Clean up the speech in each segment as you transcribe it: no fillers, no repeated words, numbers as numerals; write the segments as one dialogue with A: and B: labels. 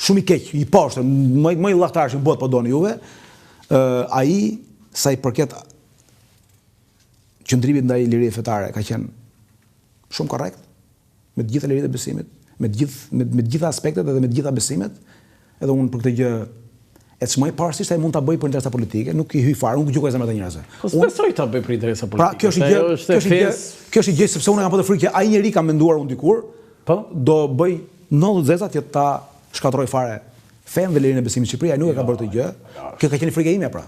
A: Shumë i keq, i poshtër, më më i llahtarshëm në botë po doni juve, ë ai sa i përket qëndrimit ndaj lirisë fetare ka qenë shumë korrekt me të gjitha liritë e besimit, me të gjithë me, me të gjitha aspektet edhe me të gjitha besimet, edhe unë për këtë gjë e çmoj pavarësisht se ai mund ta bëjë për interesa politike, nuk i hyj fare, unë nuk gjykoj zemrat e
B: njerëzve. Po s'besoj ta bëjë për interesa
A: politike. Pra, kjo është një gjë, kjo është një gjë, kjo është një gjë sepse unë kam patur frikë që ai njeri kam menduar unë dikur, po do bëj 90 zeza që ta shkatërroj fare fenë dhe lirinë e besimit në Shqipëri, ai nuk e ka bërë këtë gjë. Kjo ka qenë frika ime pra.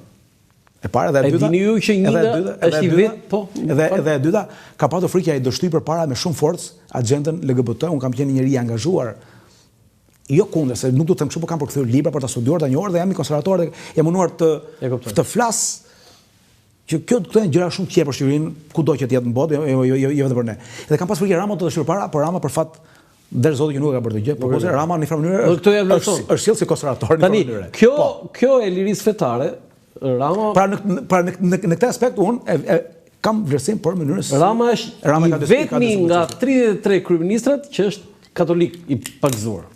A: E para dhe e
B: dyta. E dini ju që një nga është i vet,
A: po. Edhe edhe e dyta, ka patur frikë që ai do shtyjë përpara me shumë forcë agjendën LGBT. Unë kam qenë një njeri i angazhuar jo kundër, se nuk do të them kështu, por kam përkthyer libra për ta studiuar, ta njohur dhe jam një konservator dhe jam munduar të të flas që kjo këto janë gjëra shumë të këqija për Shqipërinë, kudo që të jetë në botë, jo jo jo, jo, jo vetëm për ne. Dhe kam pas frikë Rama do të shtyjë përpara, por Rama për fat nder Zotit që nuk e ka bërë këtë gjë, por ose Rama në një farë mënyrë
B: është
A: është është sjellë si konservator
B: në një farë mënyrë. Kjo po. kjo e lirisë fetare
A: Rama Pra në pra në në, në këtë aspekt unë e, e kam vlerësim për mënyrën
B: se Rama është Rama i vetmi nga 33 kryeministrat që është katolik i pagëzuar.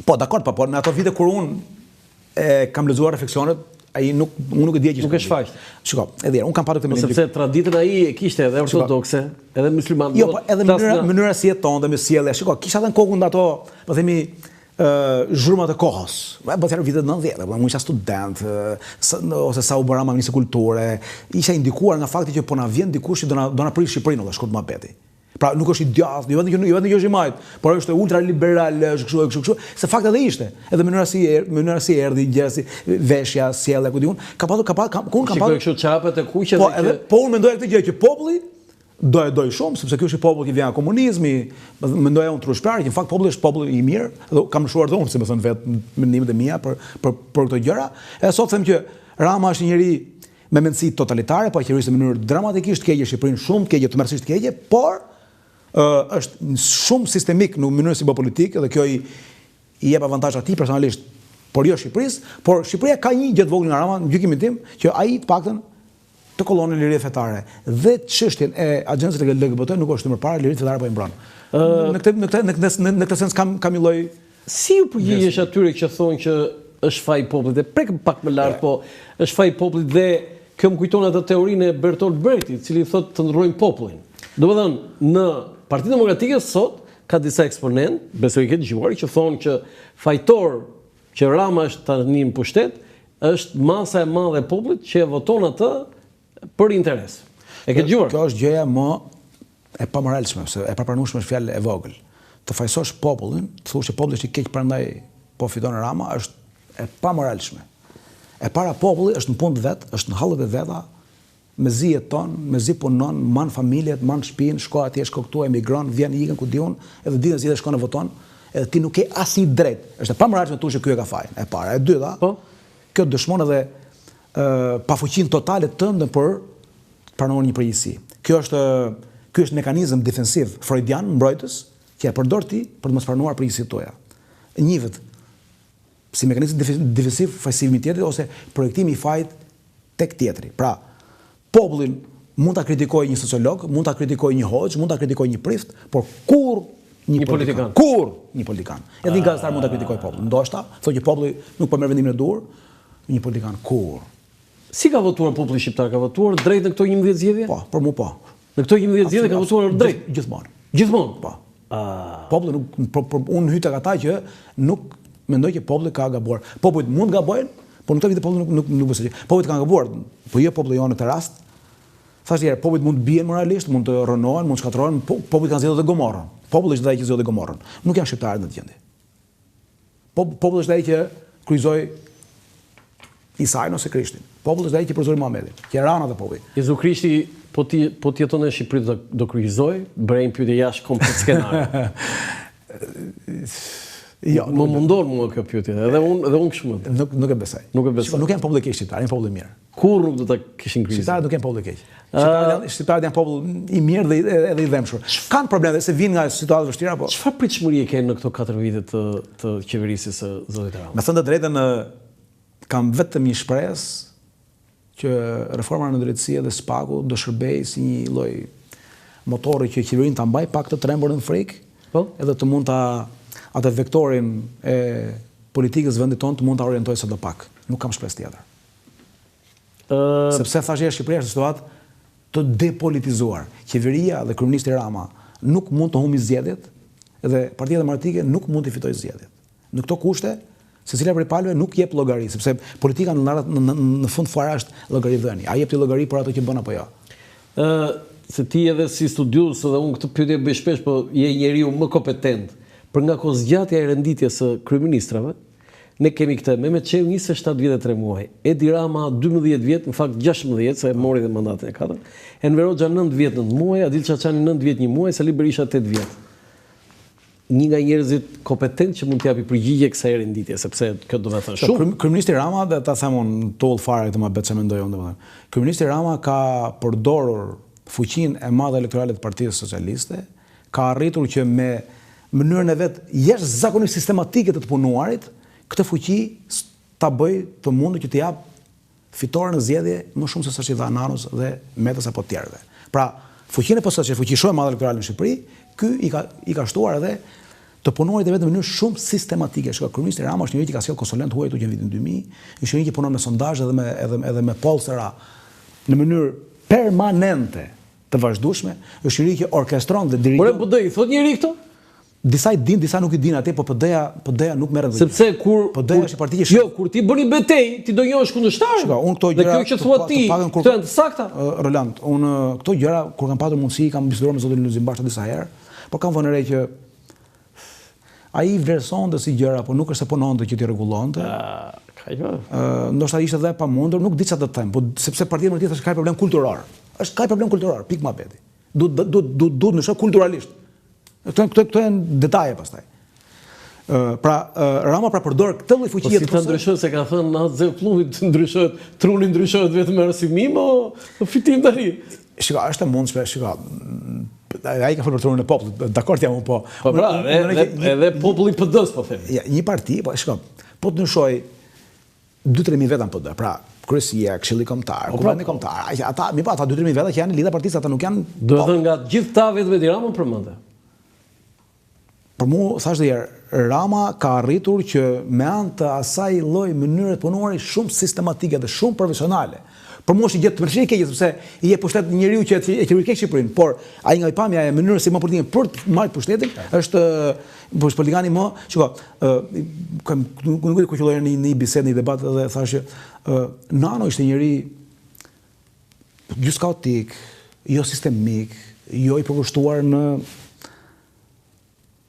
A: Po, dakord, po, po në ato vite kur unë e kam lexuar refleksionet, ai nuk unë nuk e dija që
B: nuk e shfaq.
A: Shiko, edhe unë kam patur
B: këtë po, mendim. Sepse traditën ai e kishte edhe ortodokse, edhe
A: musliman. Jo, po edhe mënyra mënyra si jetonte me sjellje. Shiko, kisha edhe në kokën ato, po themi ë zhurmat e kohës. Bëhet fjalë vitet 90, po unë isha student, ose sa u bëra ministër kulture, isha i ndikuar nga fakti që po na vjen dikush që do na do na prish Shqipërinë, vëlla, shkurt muhabeti. Pra nuk është i djathtë, jo vetëm që jo vetëm që është i majtë, por është ultraliberal, është kështu kështu kështu, se fakt edhe ishte. Edhe mënyra si er, mënyra si erdhi, gjëra si veshja, sjellja, ku di unë, ka patur ka patur
B: ka, unë kam patur kështu çorapet e kuqe
A: po, edhe po unë mendoja këtë gjë që populli do e dojë shumë, sepse ky është një popull që vjen nga komunizmi, mendoja unë trushpëlarë që në fakt populli është popull i mirë, dhe kam ndryshuar dhe unë, si me thënë vetë mendimet e mia për për për këto gjëra. Edhe sot them që Rama është një njeri me mendësi totalitare, po e qeveris në mënyrë dramatikisht të keqe Shqipërinë, shumë të keqe, tmerrësisht të keqe, por ë është shumë sistemik në mënyrën si bën politikë dhe kjo i i jep avantazh atij personalisht, por jo Shqipërisë, por Shqipëria ka një gjë të vogël nga Rama, në gjykimin tim, që ai të paktën të kolonën e lirisë fetare dhe çështjen e agjendës LGBT nuk është më parë liritë fetare po i mbron. Në këtë në këtë në këtë në këtë sens kam kam një lloj
B: Si u përgjigjesh atyre që thonë që është faji i popullit? E prekëm pak më lart, po është faji i popullit dhe kjo më kujton atë teorinë e Bertolt Brechtit, i cili thotë të ndërrojmë popullin. Domethënë, në Partinë Demokratike sot ka disa eksponentë, besoj i ke dëgjuar, që thonë që fajtor që Rama është tani në pushtet, është masa e madhe e popullit që e voton atë për interes. E ke
A: dëgjuar? Kjo është gjëja më e pamoralshme, se e papranueshme është fjalë e vogël. Të fajësosh popullin, të thuash që populli është i keq prandaj po fiton Rama, është e pamoralshme. E para populli është në punë të vet, është në hallet e veta, mezi jeton, mezi punon, mban familjet, mban shtëpinë, shko atje, shko këtu, emigron, vjen, ikën ku di unë, edhe ditën e zgjedhjeve shkon e voton, edhe ti nuk ke asnjë drejt. Është e pamoralshme të thuash që ky e ka fajin. E para, e dyta, po? Kjo dëshmon edhe pafuqinë totale tënde për të pranuar një përgjegjësi. Kjo është ky është mekanizëm defensiv freudian mbrojtës që e përdor ti për të mos pranuar përgjegjësitë tuaja. Njihet si mekanizëm defensiv fajësimi i tjetrit ose projektimi i fajit tek tjetri. Pra, popullin mund ta kritikojë një sociolog, mund ta kritikojë një hoxhë, mund ta kritikojë një prift, por kurrë një, një politikan. Kurrë një politikan. Edhe një gazetar mund ta kritikojë popullin. Ndoshta, thotë që populli nuk po merr vendimin e duhur, një politikan
B: kurrë. Si ka votuar populli shqiptar? Ka votuar drejt në këto 11 zgjedhje?
A: Po, për mua po.
B: Në këto 11 zgjedhje ka votuar drejt?
A: Gjithmonë.
B: Gjithmonë?
A: Po. Ah. Populli nuk po, po, unë hyj tek ata që nuk mendoj që populli ka gabuar. Popujt mund të gabojnë, por në këto vite populli nuk nuk nuk besoj. Popujt kanë gabuar, po jo populli jonë në këtë rast. Thashë herë, popujt mund të bien moralisht, mund të rrënohen, mund të shkatërrohen, po, popujt kanë zgjedhur dhe Gomorrën. Populli është ai që zgjodhi Gomorrën. Nuk janë shqiptarët në këtë gjendje. Po, populli është ai që kryqëzoi Isain ose Krishtin. Populli është ai që përzuri Muhamedin, që ranë atë
B: populli. Jezu Krishti po ti po të jetonte në Shqipëri do do kryqëzohej, bëj një pyetje jashtë komplet skenarit. Jo, më mundon mua kjo pyetje, edhe unë edhe unë kështu
A: mendoj. Nuk nuk e besoj.
B: Nuk e besoj.
A: Nuk janë popull i keq shqiptar, janë popull i mirë.
B: Kurrë nuk do ta kishin
A: kryqëzuar. Shqiptarët nuk janë popull i keq. Shqiptarët janë shqiptarët janë popull i mirë dhe edhe i dhembshur. Kanë probleme se vijnë nga situata të vështira,
B: po. Çfarë pritshmërie ke në këto 4 vite të të qeverisjes së zotit
A: Rama? Me thënë të drejtën, kam vetëm një shpresë që reforma në drejtësi edhe SPAK-u do shërbejë si një lloj motori që qeverinë ta mbajë pak të trembur në frikë, po? edhe të mund ta atë vektorin e politikës vendit tonë të mund ta orientojë sado pak. Nuk kam shpresë tjetër. Ë sepse thashë Shqipëria është në situatë të depolitizuar. Qeveria dhe kryeministri Rama nuk mund të humbi zgjedhjet dhe Partia Demokratike nuk mund të fitojë zgjedhjet. Në këto kushte, secila prej palëve nuk jep llogari, sepse politika në në, në, në fund fare është llogaridhënie. A jep ti llogari për ato që bën apo jo?
B: Ë, se ti edhe si studiues dhe unë këtë pyetje bëj shpesh, po je njeriu më kompetent. Për nga kohëzgjatja e renditjes së kryeministrave, ne kemi këtë Mehmet Shehu 27 vjet e 3 muaj, Edi Rama 12 vjet, në fakt 16 se e mori dhe mandatin e katërt, Enver Hoxha 9 vjet 9 muaj, Adil Çarçani 9 vjet 1 muaj, Sali Berisha 8 vjet. Një nga njerëzit kompetent që mund të japi përgjigje kësaj renditje, sepse kjo do të thënë shumë.
A: Kryeministri Rama, dhe ta them unë tull fare këtë muhabet që mendoj unë domethënë. Kryeministri Rama ka përdorur fuqinë e madhe elektorale të Partisë Socialiste, ka arritur që me mënyrën e vet jashtëzakonisht sistematike të të punuarit, këtë fuqi ta bëjë të mundur që të japë fitore në zgjedhje më shumë se sa ç'i dha Nanos dhe Metës apo të tjerëve. Pra, fuqinë e PS-së, që është fuqi shumë e madhe elektorale në Shqipëri, ky i ka i ka shtuar edhe të punuarit e vet në mënyrë shumë sistematike. Shiko, kryeministri Rama është njeri që ka sjellë konsulentë huaj këtu që në vitin 2000, është njeri që punon me sondazhe edhe me edhe edhe me pollstera në mënyrë permanente të vazhdueshme, është njeri që orkestron dhe
B: dirigjon. Por PD i thotë njeri këto?
A: Disa i dinë, disa nuk i dinë atje, po PD-ja, PD-ja nuk merret
B: me Sepse kur
A: PD-ja është një parti
B: që Jo, kur ti bën një betejë, ti do njohësh kundërshtarin.
A: Shiko, unë këto gjëra
B: Dhe kjo që thua ti, këto janë të sakta.
A: Roland, unë këto gjëra kur kam patur mundësi kam biseduar me zotin Lulzim Basha disa herë, por kam vënë re që ai i vlerësonte si gjëra, po nuk është se punonte që t'i rregullonte.
B: Ah, kaq
A: më. Ë, ndoshta ishte edhe e pamundur, nuk di çfarë të them, po sepse Partia Demokratike është ka problem kulturor. Është ka problem kulturor, pikë muhabeti. Duhet duhet duhet duhet ndryshojë kulturalisht. Këto këto këto janë detaje pastaj. Ë pra Rama pra përdor këtë lloj
B: fuqie po si të ndryshojë se ka thënë At Zef Pllumi të ndryshohet, truni ndryshohet vetëm me arsimim o fitim
A: tani. Shiko, është e mundshme, shiko. Ai ka folur për trunin e popullit, dakord jam unë
B: po. Po pra, edhe edhe populli PD-s po
A: themi. Ja, një parti, po shiko, po të ndryshojë 2-3 mijë veta në PD, pra kryesia, Këshilli Kombëtar, po, pra, Kuvendi Kombëtar, ata, mirëpo ata 2-3 mijë veta që janë lidhja e partisë, ata nuk janë
B: Do të thënë nga gjithë ta vetëm Edi Ramën përmende.
A: Për mu, thashë dhe herë, Rama ka arritur që me anë të asaj lloj mënyre të punuari shumë sistematike dhe shumë profesionale. Për mua është një gjë të vërtetë keqe sepse i jep pushtet njeriu që e qeveris keq Shqipërinë, por ai nga pikëpamja e mënyrës si bën politikën për të marrë pushtetin është po është politikani më, shiko, ë kam nuk nuk e di ku qëlloi në një bisedë, në një debat dhe thashë që ë Nano ishte njeri gjysmë kaotik, jo sistemik, jo i përkushtuar në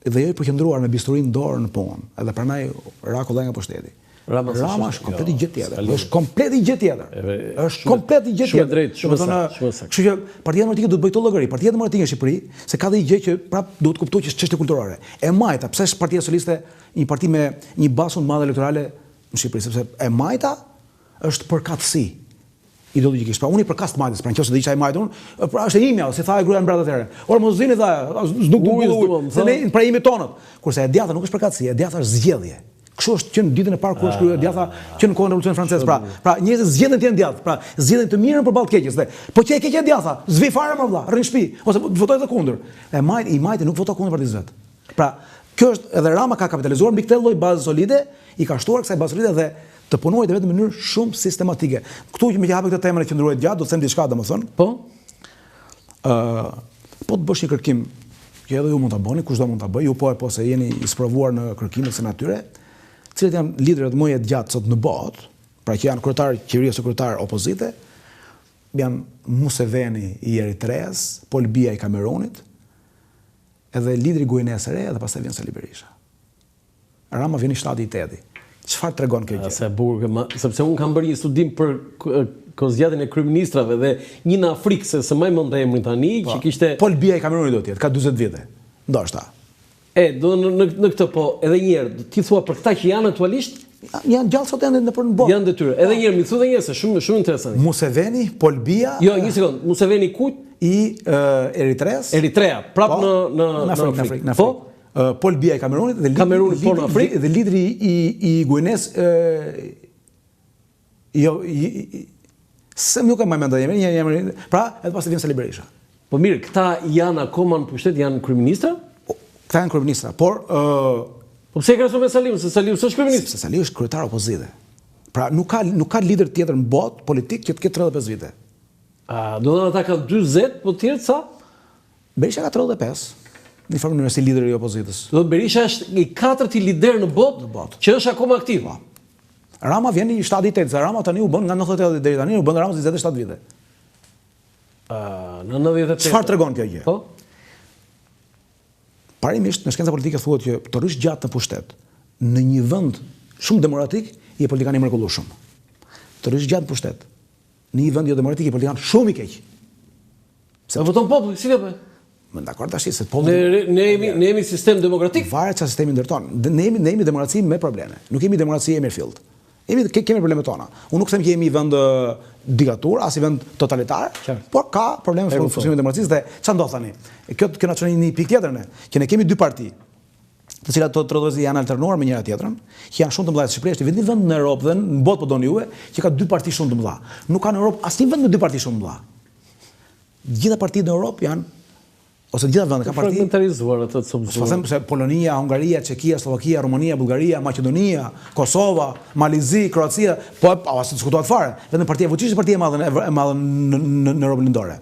A: dhe jo i përqendruar me bisturi në dorë në punë, edhe prandaj ra kollaj nga pushteti.
B: Rama,
A: Rama është komplet gjë tjetër. Është komplet gjë tjetër. Është komplet gjë tjetër.
B: Shumë drejt, shumë saktë, shumë
A: saktë. Kështu që Partia Demokratike duhet të bëjë këtë llogari. Partia Demokratike në Shqipëri, se ka dhe një gjë që prap duhet të kuptojë që është çështje kulturore. E majta, pse është Partia Socialiste një parti me një bazë shumë të madhe elektorale në Shqipëri, sepse e majta është përkatësi. Ideologjikisht. Pra unë i përkas të majtës, pra nëse do isha i majtë unë, pra është e imja, si tha e gruaja në mbret atëherë. Ore mos zini tha, s'duk
B: të ujë,
A: se ne pra jemi tonët. Kurse e djathta nuk është përkatësi, e djathta është zgjedhje. Kështu është që në ditën e parë kur është krijuar e djathta, që në kohën e Revolucionit Francez, pra, pra njerëzit zgjedhin të jenë djathtë, pra zgjedhin të mirën përballë të keqes dhe po qe e keqe e djathta, s'vi fare më vëlla, rri në shtëpi ose votoj edhe kundër. E majt, i majti nuk voton kundër partisë vet. Pra, kjo është edhe Rama ka kapitalizuar mbi këtë lloj baze solide, i ka shtuar kësaj baze solide dhe të punuarit e vet në mënyrë shumë sistematike. Këtu që meqë hape këtë temën e qëndruar gjatë, do të them diçka domethënë.
B: Po.
A: Ë, po të bësh një kërkim që edhe ju mund ta bëni, kushdo mund ta bëjë, ju po e po se jeni i sprovuar në kërkime të natyre, cilët janë liderët më jetëgjatë sot në botë, pra që janë kryetar qeverie ose kryetar opozite, janë Museveni i Eritreas, Paul Biya i Kamerunit, edhe lideri i Guinesë së Re dhe pastaj vjen Sali Berisha. Rama vjen i shtati i teti. Çfarë tregon kjo
B: gjë? Sa e bukur, sepse unë kam bërë një studim për kohëzgjatjen e kryeministrave dhe një në Afrikë se s'e mbaj mend emrin tani
A: po, që kishte Paul Biya i Kamerunit do të jetë, ka 40 vite. Ndoshta.
B: E, do në në, në këtë po, edhe një herë, ti thua për këta që janë aktualisht
A: janë gjallë sot janë nëpër në botë.
B: Janë detyrë. Edhe një herë, m'i thuaj edhe një herë se shumë shumë interesant.
A: Museveni, Paul Biya.
B: Jo, një sekond. Museveni kujt?
A: I uh, Eritreas.
B: Eritrea, prap po, në në
A: në Afrikë, në Afrikë. Po. Paul Biya i Kamerunit dhe
B: Kameruni po në Afrikë
A: dhe lideri i i Guinesë jo i, se nuk e mbaj mend emrin, një emrin, pra edhe pastaj vjen Sali Berisha.
B: Po mirë, këta janë akoma në pushtet, janë kryeministra?
A: Po, Këta janë kryeministra, por ë
B: Po pse e krahason me Saliun, se Saliu s'është
A: kryeministër? Sepse Saliu është kryetar opozite. Pra nuk ka nuk ka lider tjetër në botë politik që të ketë 35
B: vite. A, do të thonë ata kanë 40, po të tjerët sa?
A: Berisha ka 35. Në një farë mënyre si lider i opozitës.
B: Do të Berisha është i katërti lider në botë, në botë. që është akoma aktiv. Po.
A: Rama vjen i 7 i 8, se Rama tani u bën nga 98 deri tani u bën Rama 27 vite.
B: Ë, në 98.
A: Çfarë tregon kjo gjë?
B: Po.
A: Parimisht në shkenca politike thuhet që të rrish gjatë në pushtet në një vend shumë demokratik je politikan i mrekullueshëm. Të rrish gjatë në pushtet në një vend jo demokratik je politikan shumë i keq.
B: Se e voton populli, si do bëj?
A: Më dakord tash se
B: populli ne ne jemi ne jemi sistem demokratik.
A: Varet çfarë sistemi ndërton. Ne jemi ne jemi demokraci me probleme. Nuk jemi demokraci e mirëfilltë. Jemi ke, kemi problemet tona. Unë nuk them që jemi vend diktaturë, as vend totalitar, Qartë. por ka probleme me funksionimin e demokracisë dhe çfarë ndodh tani? Kjo kjo na çon në një pikë tjetër ne, që ne kemi dy parti, të cilat të tridhjetë janë alternuar me njëra tjetrën, që janë shumë të mëdha. Shqipëria është i vetmi vend në Europë dhe në botë po doni juve, që ka dy parti shumë të mëdha. Nuk ka në Europë asnjë vend me dy parti shumë të mëdha. Gjitha partitë në Europë janë ose të gjitha vendet
B: kanë parti fragmentarizuar atë të
A: copëzuar. Po them se Polonia, Hungaria, Çekia, Sllovakia, Rumania, Bullgaria, Maqedonia, Kosova, Mali i Zi, Kroacia, po as diskutohet fare. Vetëm partia e Vuçiqit është partia e madhe e madhe në në në Europën Lindore.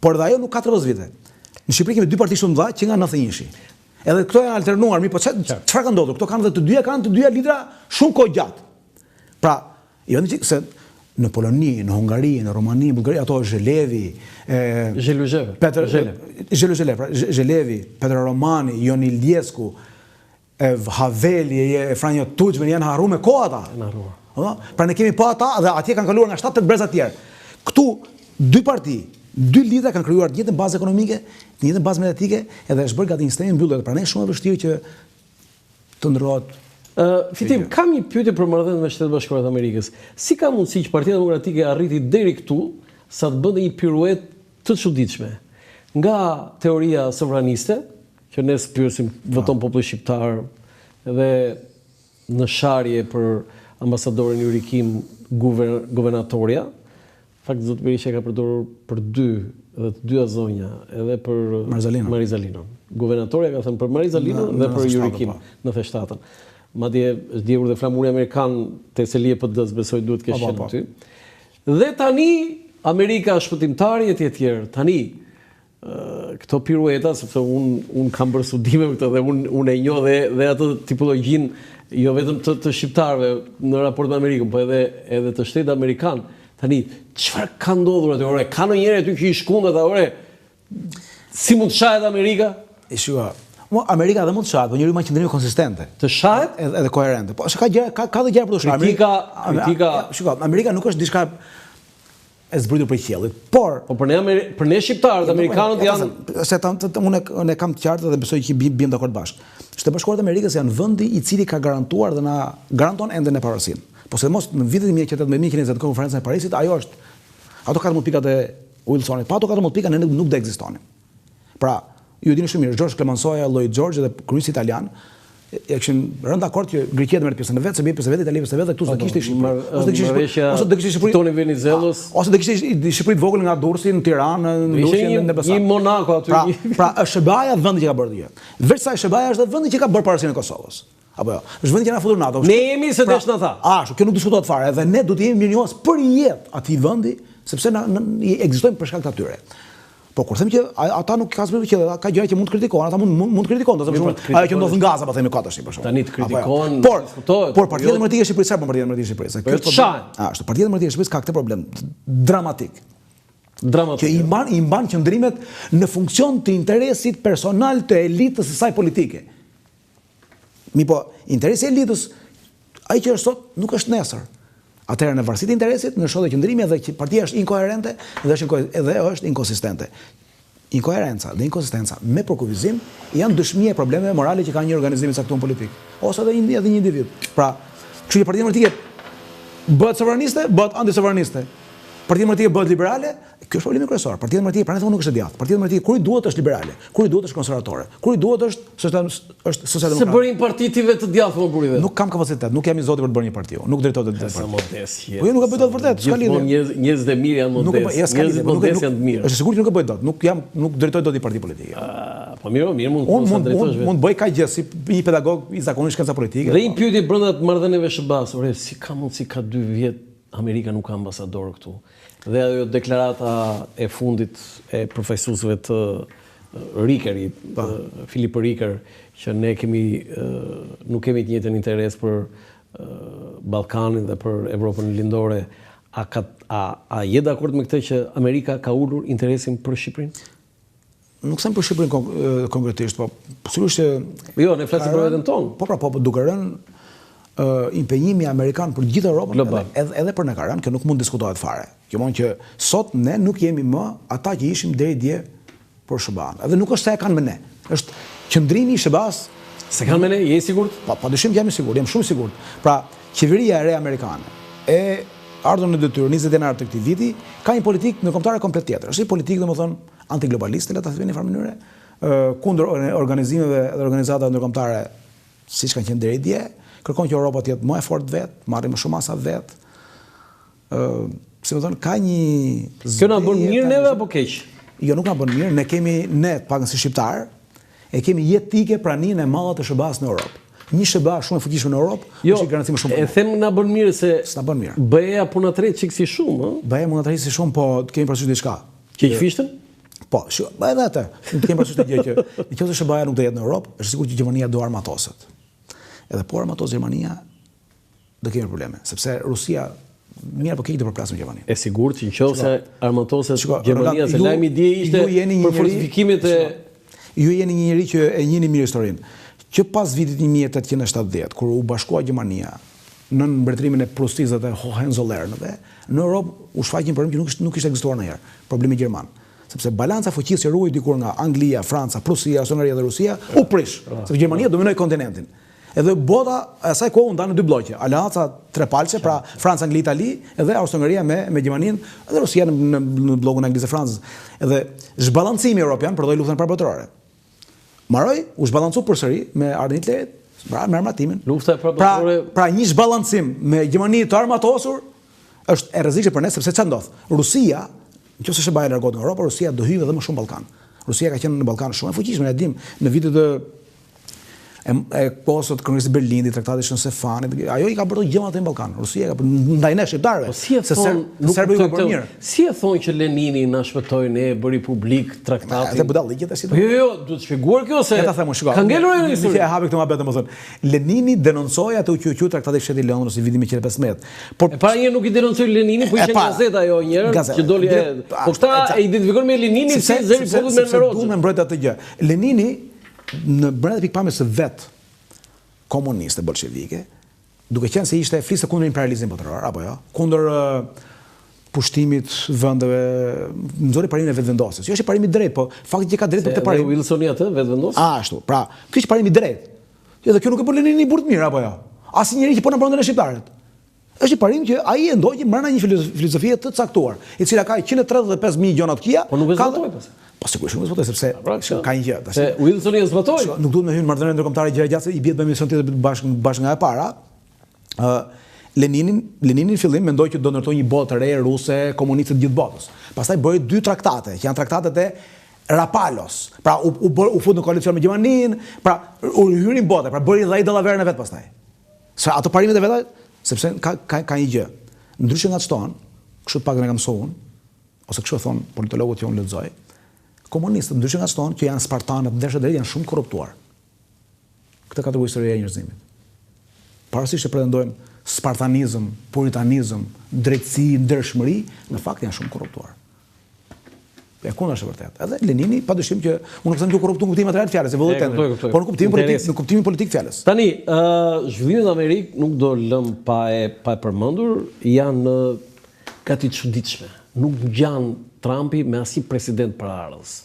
A: Por edhe ajo nuk ka 30 vite. Në Shqipëri kemi dy parti shumë të mëdha që nga 91-shi. Edhe këto janë alternuar, mirë, po çfarë ka ndodhur? Këto kanë dhe të dyja kanë të dyja lidera shumë kohë gjatë. Pra, Jo në se në Poloni, në Hungari, në Rumani, në Bullgari, ato Zhelevi,
B: e Zheluzhev,
A: Petr Zhelev, Zheluzhelev, pra Zhelevi, Petro Romani, Ion Iliescu, e Haveli, e Franjo Tugjman janë harruar me kohë ata.
B: Janë harruar.
A: Ëh? Pra ne kemi po ata dhe atje kanë kaluar nga 7-8 breza të tjerë. Këtu dy parti, dy lidera kanë krijuar të njëjtën bazë ekonomike, të njëjtën bazë mediatike, edhe është bërë gati një sistem i mbyllur, prandaj është shumë e vështirë që të
B: ndërrohet. Fitim, kam një pyetje për marrëdhëniet me Shtetet e Bashkuara të Amerikës. Si ka mundësi që Partia Demokratike arriti deri këtu sa të bënte një piruetë të çuditshme? Nga teoria sovraniste, që ne s'pyesim, voton populli shqiptar dhe në sharje për ambasadorin Yuri Kim, guvernatorja, Fakt zoti Berisha e ka përdorur për dy dhe të dyja zonja, edhe për Marisa Linon. Guvernatorja ka thënë për Marisa Linon dhe për Yuri Kim po. në 97-ën. Madje është djegur dhe flamuri amerikan te selia e PD-së, besoj duhet të kesh po, po, qenë aty. Dhe tani Amerika është shpëtimtari etj etj. Tani këto pirueta, sepse unë un kam bërë studime për këtë dhe unë un e njoh dhe, dhe atë tipologjinë jo vetëm të, të shqiptarëve në raport me Amerikën, po edhe edhe të shtetit amerikan. Tani, çfarë ka ndodhur aty? Ore, ka ndonjëri aty që i shkund ata, ore, si mund të shahet Amerika?
A: E shiko, Mo Amerika dhe mund të shahet, po njeriu mban qëndrime konsistente.
B: Të shahet?
A: Edhe, edhe koherente. Po se ka gjëra, ka ka dhe gjëra për të
B: sharë. Kritika,
A: kritika. Shiko, Amerika nuk është diçka e zbritur prej qiellit. Por
B: Po për ne për ne shqiptarët, amerikanët janë
A: se ta, të, unë unë e kam të qartë dhe besoj që biem dakord bashkë. Shtetet e Bashkuara të Amerikës janë vendi i cili ka garantuar dhe na garanton ende ne pavarësinë. Po sidomos në vitet 1918 1920 në konferencën e Parisit, ajo është ato 14 pikat e Wilsonit, pa ato 14 pika ne nuk, nuk do ekzistonim. Pra, ju e dini shumë mirë, George Clemenceau, Lloyd George dhe kryeministri italian e kishin rënë dakord që Greqia të merrte pjesën e vet, Serbia pjesën e vet, Italia pjesën e vet dhe këtu s'do po, kishte Shqipëri.
B: Ose do kishte Shqipëri, ose do kishte Shqipëri. Toni Venizellos.
A: Ose do kishte Shqipëri të vogël nga Durrësi në Tiranë, në
B: Lushnjë, në Elbasan. Një Monako aty.
A: Pra, pra është SHBA-ja vendi që ka bërë këtë gjë. Veç saj SHBA-ja është vendi që ka bërë pavarësinë e Kosovës. Apo jo. Është vendi që na futur
B: NATO. Ne jemi se pra, desh na
A: tha. Ashtu, kjo nuk diskutohet fare. Edhe ne duhet të jemi mirënjohës për jetë atij vendi, sepse na, na ekzistojmë për shkak të atyre. Po kur them që ata nuk kanë zbritur qiellit, ka gjëra që mund të kritikohen, ata mund mund, mund të kritikohen, do të thotë pra, ajo që ndodh në Gaza, po themi kot tash
B: për shembull. Tani të jo? kritikohen,
A: por, diskutohet. Por Partia jo- Demokratike e Shqipërisë, çfarë bën Partia Demokratike e Shqipërisë?
B: Kjo është
A: problem. Ashtu, Partia Demokratike e Shqipërisë ka këtë problem dramatik.
B: Dramatik.
A: Që i mban i mban qëndrimet në funksion të interesit personal të elitës së saj politike. Mirëpo, interesi i elitës, ai që është sot, nuk është nesër. Atëherë në varësi të interesit, ndryshon dhe qëndrimi dhe që partia është inkoherente dhe është inko, edhe është inkonsistente. Inkoherenca dhe inkonsistenca me përkufizim janë dëshmi e problemeve morale që ka një organizim i caktuar politik ose edhe një edhe një individ. Pra, kështu që Partia Demokratike bëhet sovraniste, bëhet antisovraniste. Partia Demokratike bëhet liberale, Ky është problemi kryesor. Partia Demokratike prandaj thonë nuk është e djathtë. Partia Demokratike kur i duhet është liberale, kur i duhet është konservatore, kur i duhet është social është
B: socialdemokrate. S'e bëre një parti ti vetë të djathtë mo burri vetë.
A: Nuk kam kapacitet, nuk jam i zoti për të bërë një parti. Nuk drejtoj dot
B: një parti. Sa modest
A: je. Po jo nuk e bëj dot vërtet, s'ka
B: lidhje. Gjithmonë njerëz njerëzit e mirë janë modest. Njerëzit modest janë të
A: mirë. Është sigurt që nuk e bëj dot. Nuk jam nuk drejtoj dot një parti
B: politike. Po mirë, mirë mund të mund
A: drejtosh vetë. Mund të bëj kaq gjë si një pedagog i zakonshëm shkenca politike.
B: Dhe një pyetje brenda marrëdhënieve SHBA-s, ore, si ka mundësi ka dy vjet Amerika nuk ka ambasador këtu. Dhe ajo deklarata e fundit e përfaqësuesve të Rikerit, po. Filip Riker, që ne kemi nuk kemi të njëjtën interes për Ballkanin dhe për Evropën Lindore, a ka a a je dakord me këtë që Amerika ka ulur interesin për
A: Shqipërinë? Nuk them për Shqipërinë konkretisht, po sigurisht
B: që Jo, ne flasim për veten tonë.
A: Po pra, po, po duke rënë uh, impenjimi amerikan për gjithë Europën edhe, edhe, edhe për ne ka rënë, kjo nuk mund diskutohet fare. Kjo mund që sot ne nuk jemi më ata që ishim deri dje për SHBA-n. Edhe nuk është se e kanë me ne. Është qëndrimi i
B: SHBA-s. S'e kanë me ne, je i
A: sigurt? Po, pa dyshim jam i sigurt, jam shumë i sigurt. Pra, qeveria e re amerikane e ardhur në detyrë 20 janar të këtij viti, ka një politikë ndërkombëtare komplet tjetër. Është një politikë, domethënë, antiglobaliste, le ta themi në një farë mënyre, kundër organizimeve dhe organizatave ndërkombëtare siç kanë qenë deri dje, kërkon që Europa të jetë më e fortë vetë, të marrë më shumë masa vetë. Ë, si me thënë, ka një
B: Kjo na bën mirë neve apo keq?
A: Jo, nuk na bën mirë, ne kemi ne, të paktën si shqiptarë, e kemi jetike praninë e madhe të SHBA-s në Europë. Një SHBA shumë e fuqishme në Europë,
B: jo, është një garanci më shumë për ne. E them na bën mirë se
A: s'na bën
B: mirë. BE-ja po na tërheq çik si shumë, ë?
A: BE-ja mund na tërheqë si shumë, po të kemi parasysh diçka.
B: Që i Fishtën?
A: Po, shu, po edhe atë. Të kemi parasysh një gjë që në qoftë se SHBA-ja nuk do jetë në Europë, është sigurt që Gjermania do armatoset. Edhe po armatos Gjermania, do kemi probleme, sepse Rusia mirë apo keq do përplaset me
B: Gjermaninë. E sigurt që nëse armatoset Gjermania, se lajmi dje ishte për fortifikimet e
A: Ju jeni një njeri që e njihni mirë historinë. Që pas vitit 1870, kur u bashkua Gjermania nën mbretërimin e Prusisë dhe të Hohenzollernëve, në Europë u shfaq një problem që nuk nuk kishte ekzistuar ndonjëherë, problemi gjerman. Sepse balanca e fuqisë që ruhej dikur nga Anglia, Franca, Prusia, Austro-Hungaria dhe Rusia u prish, sepse Gjermania dominoi kontinentin. Edhe bota e asaj kohe u nda në dy blloqe, aleanca trepalëshe, pra Francë, Angli, Itali, edhe Austro-Hungaria me me Gjermaninë, edhe Rusia në në, në bllokun e Anglisë dhe Francës. Edhe zhbalancimi europian prodhoi luftën e parë botërore. Mbaroi, u zhbalancu përsëri me ardhjen e Hitlerit, pra me armatimin.
B: Lufta e parë pra,
A: botërore. Pra, pra një zhbalancim me Gjermani të armatosur është e rrezikshme për ne sepse çfarë ndodh? Rusia, nëse SHBA-ja largohet nga Europa, Rusia do hyjë edhe më shumë në Ballkan. Rusia ka qenë në Ballkan shumë e fuqishme, ne e dimë, në vitet e e, e kohës së Kongresit të Berlinit, Traktatit të Shën Stefanit, ajo i ka bërë gjëma aty në Ballkan. Rusia ka bërë ndaj ne shqiptarëve.
B: Po si e
A: thonë, nuk serbëve u ka bërë
B: mirë. Si e thonë që Lenini na shpëtoi ne, bëri publik traktatin?
A: Atë budalliqe tash.
B: Po jo, jo, duhet shpjeguar kjo se
A: Ja ta them unë, shiko.
B: Ka ngelur ajo
A: histori. E hapi këtë muhabet domethënë. Lenini denoncoi atë që u quajt Traktati i Fshehtë i Londrës në vitin
B: 1915. Por e para një nuk i denoncoi Lenini, po ishte gazeta ajo një herë që doli e po këta e identifikojnë me Leninin si zëri i
A: popullit me Enver Hoxhën. Duhet me mbrojt atë gjë. Lenini në brenda pikëpamjes së vet komuniste bolshevike, duke qenë se ishte fliste kundër imperializmit botëror apo jo, kundër pushtimit vendeve, nxori parimin e vetëvendosjes. Jo është parim i drejtë, po fakti që ka drejtë për
B: këtë parim. Wilsoni atë
A: vetëvendosje? A, ashtu. Pra, ky është parim i drejtë. Edhe kjo nuk e bën Leninin një burrë të mirë apo jo? As njeri që po na mbronte ne shqiptarët. Është një parim që ai e ndoqi brenda një filozofie të caktuar, e cila ka 135.000 gjëra të
B: këqija. Po nuk e zbatoi
A: pas. Po sigurisht nuk e zbatoi sepse
B: pra,
A: ka një gjë
B: tash. Se Wilsoni e zbatoi.
A: Nuk duhet me hyrë në marrëdhënie ndërkombëtare gjëra gjatë se i bie të bëjmë emision tjetër bashkë bashkë nga e para. Ë Leninin, Lenini në fillim mendoi që do ndërtojë një botë të re ruse, komuniste të gjithë botës. Pastaj bëri dy traktate, që janë traktatet e Rapalos. Pra u u bë u fut në koalicion me Gjermaninë, pra u hyri në botë, pra bëri dhe ai dallaveren e vet pastaj. Se ato parimet e veta, sepse ka ka ka një gjë. Ndryshe nga ç'thonë, kështu të paktën e kam mësuar unë, ose kështu e thonë politologët që unë lexoj, komunistët ndryshe nga ç'thonë që janë spartanët, ndershëm drejt janë shumë të korruptuar. Këtë ka treguar historia e njerëzimit. Pavarësisht se pretendojnë spartanizëm, puritanizëm, drejtësi, ndershmëri, në fakt janë shumë të korruptuar. E kundërta është e vërtetë. Edhe Lenini padyshim që unë nuk them që u korruptu në kuptimin material të fjalës, e vëllai tënd. Por në kuptimin politik, në kuptimin politik të
B: fjalës. Tani, ë zhvillimet në Amerikë nuk do lëm pa e pa e përmendur, janë gati të çuditshme. Nuk ngjan Trumpi me asnjë president paraardhës.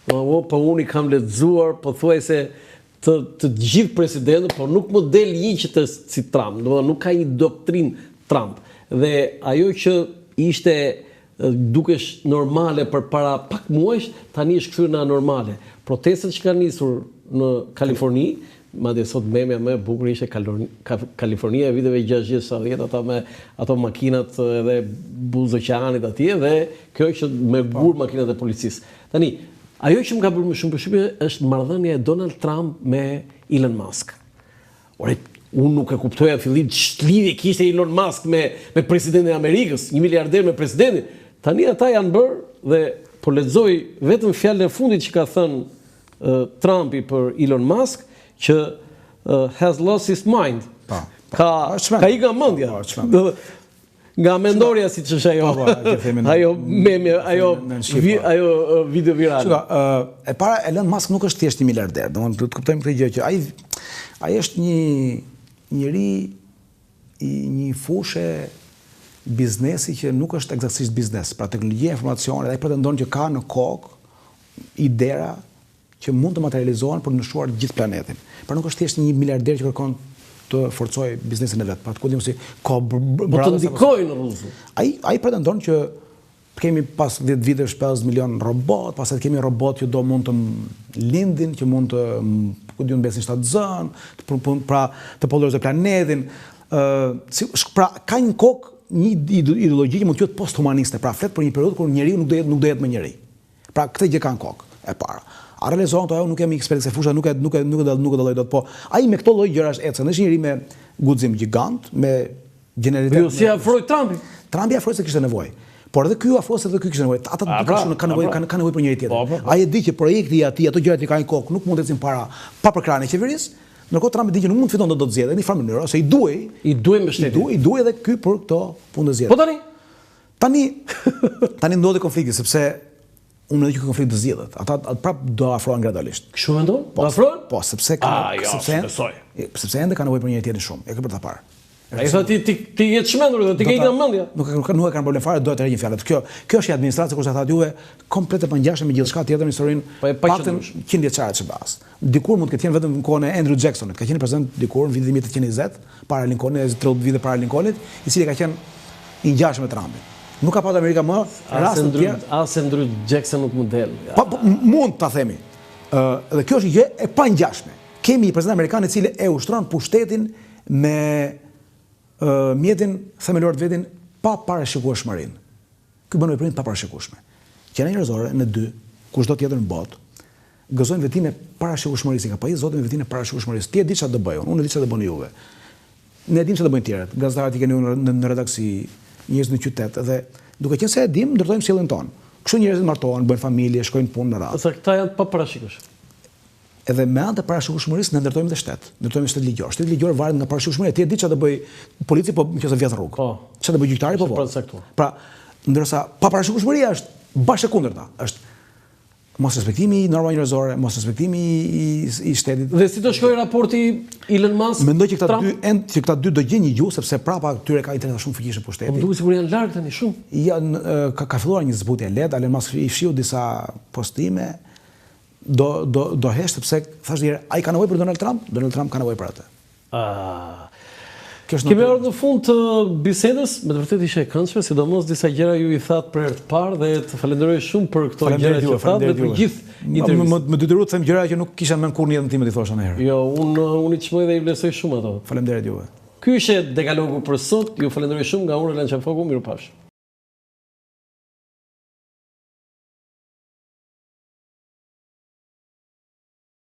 B: Po, po unë i kam lexuar pothuajse të të gjithë presidentët, por nuk më del një që të si Trump, domethënë nuk ka një doktrinë Trump. Dhe ajo që ishte. dukesh normale përpara pak muajsh, tani është kthyer në anormale. Protestat që kanë nisur në Kaliforni, madje sot memja më e bukur ishte Kalifornia e viteve 60-70, ata me ato makinat edhe buzë oqeanit atje dhe kjo që me po. gur makinat e policisë. Tani, ajo që më ka bërë më shumë përshtypje është marrëdhënia e Donald Trump me Elon Musk. Ore, unë nuk e kuptoja në fillim ç'lidhje kishte Elon Musk me me presidentin e Amerikës, një miliarder me presidentin. Tani ata janë bërë dhe po lexoj vetëm fjalën e fundit që ka thënë uh, Trumpi për Elon Musk që uh, has lost his mind.
A: Po.
B: Ka ka ikë nga mendja.
A: Po, po,
B: Nga mendorja siç është ajo.
A: Po, po, themi
B: ajo meme, ajo vi, po. ajo video virale.
A: Shiko, e para Elon Musk nuk është thjesht një miliarder, domethënë duhet të kuptojmë këtë gjë që ai ai është një njeri i një fushe biznesi që nuk është eksaktësisht biznes, pra teknologjia e informacionit, ai pretendon që ka në kokë idera që mund të materializohen për të ndryshuar gjithë planetin. Pra nuk është thjesht një miliarder që kërkon të forcojë biznesin e vet. Pra ku di unë si
B: ka po të ndikojë në rruzull.
A: Ai ai pretendon që të kemi pas 10 vitesh 50 milion robot, pastaj të kemi robot që do mund të lindin, që mund të ku di unë mbesin shtatzën, të pun, pra të popllojë planetin. Ë, si, pra ka një kokë një ideologji që mund të quhet posthumaniste, pra flet për një periudhë kur njeriu nuk do jetë nuk do jetë më njeri. Pra këtë gjë ka në kokë, e para. A realizohen këto ajo nuk jam ekspert se fusha nuk e nuk e nuk e nuk e dalloj dot, po ai me këto lloj gjërash ecën, është njeri me guxim gjigant, me
B: gjenialitet. Jo, si afroi Trumpi?
A: Trumpi afroi se kishte nevojë. Por edhe ky u afrua se edhe ky kishte nevojë. Ata të dy pra, kanë kanë nevojë, kanë kanë nevojë për njëri tjetrin. Po, po, po. Ai e di që projekti i atij, ato gjërat që ka në kokë nuk mund të ecin para pa përkrahjen e qeverisë. Ndërkohë Trumpi di që nuk mund të fiton dot zgjedhjet në një farë mënyrë ose i duhej,
B: i duhej mbështetje.
A: I duhej, i duhej edhe ky për këto punë të zgjedhjeve.
B: Po tani,
A: Tani, tani ndodhi konflikti, sepse unë mendoj që ky konflikt do zgjidhet. Ata prap do afrohen
B: gradualisht. Kështu mendon? Po, do afrohen?
A: Po, sepse
B: ka, ah, jo, sepse besoj.
A: Sepse ende ka nevojë për njëri tjetrin shumë. E ke për ta
B: parë. Ai tha ti ti ti je çmendur dhe ti ke nga
A: mendja. Nuk e nuk e kanë problem fare, do të heqin fjalët. Kjo kjo është një administratë sikurse thatë juve, komplet e pangjashme me gjithçka tjetër në historinë.
B: Po e
A: paktën 100 vjeçare të SHBA-s. Dikur mund të ketë qenë vetëm në kohën e Andrew Jacksonit, ka qenë president dikur në vitin 1820, para Lincolnit, 30 vite para Lincolnit, i cili ka qenë i ngjashëm me Trumpin. Nuk ka patur Amerika më
B: raste të tjera. As Andrew Jackson nuk më
A: del. Po, po mund ta themi. Ë dhe kjo është një gjë e pangjashme. Kemi një president amerikan i cili e ushtron pushtetin me ë mjetin themelor të vetin paparashikueshmërinë. Ky bën veprime të paparashikueshme. Qenia njerëzore, ne dy, kushdo tjetër në botë, gëzojnë vetinë e parashikueshmërisë, i ka pajisë Zoti me vetinë e parashikueshmërisë. Ti e di çfarë do bëj unë, unë e di çfarë do bëni juve. Ne e dimë çfarë do bëjnë të tjerët, gazetarët i keni ju në, në redaksi, njerëzit në qytet dhe duke qenë se e dimë, ndërtojmë sjelljen tonë. Kështu njerëzit martohen, bëjnë familje, shkojnë në punë me
B: radhë. Ose këta janë të paparashikueshëm.
A: Edhe me anë të parashikueshmërisë ne ndërtojmë dhe shtet, ndërtojmë shtet ligjor. Shteti ligjor varet nga parashikueshmëria. Ti e di çfarë do bëj polici po nëse vjedh rrugë.
B: Po.
A: Çfarë do bëj gjyqtari po po. Pra, ndërsa paparashikueshmëria është bash e kundërta, është mosrespektimi i normave njerëzore, mosrespektimi i, i, i shtetit.
B: Dhe si do shkojë raporti Elon Musk?
A: Mendoj që këta dy end, që këta dy do gjejnë një gjuhë sepse prapa tyre ka interesa shumë fuqishëm
B: pushteti. Po më duket sikur janë larg tani shumë.
A: Ja, ka, ka filluar një zbutje e lehtë, Elon Musk i fshiu disa postime, do do do hesht sepse thashë një herë ai ka nevojë për Donald Trump, Donald Trump ka nevojë për
B: atë. Ah. Kjo është Kemi ardhur në fund të bisedës, me të vërtetë ishte e këndshme, sidomos disa gjëra ju i thatë për herë të parë dhe të falenderoj shumë për këto gjëra që thatë dhe për gjithë
A: intervistën. Më më detyruat të them gjëra që nuk kisha mend kurrë në jetën time t'i thosha
B: ndonjëherë. Jo, unë unë i çmoj dhe i vlerësoj shumë ato.
A: Faleminderit juve.
B: Ky ishte Dekalogu për sot. Ju falenderoj shumë nga unë Roland Qafoku, mirupafshim.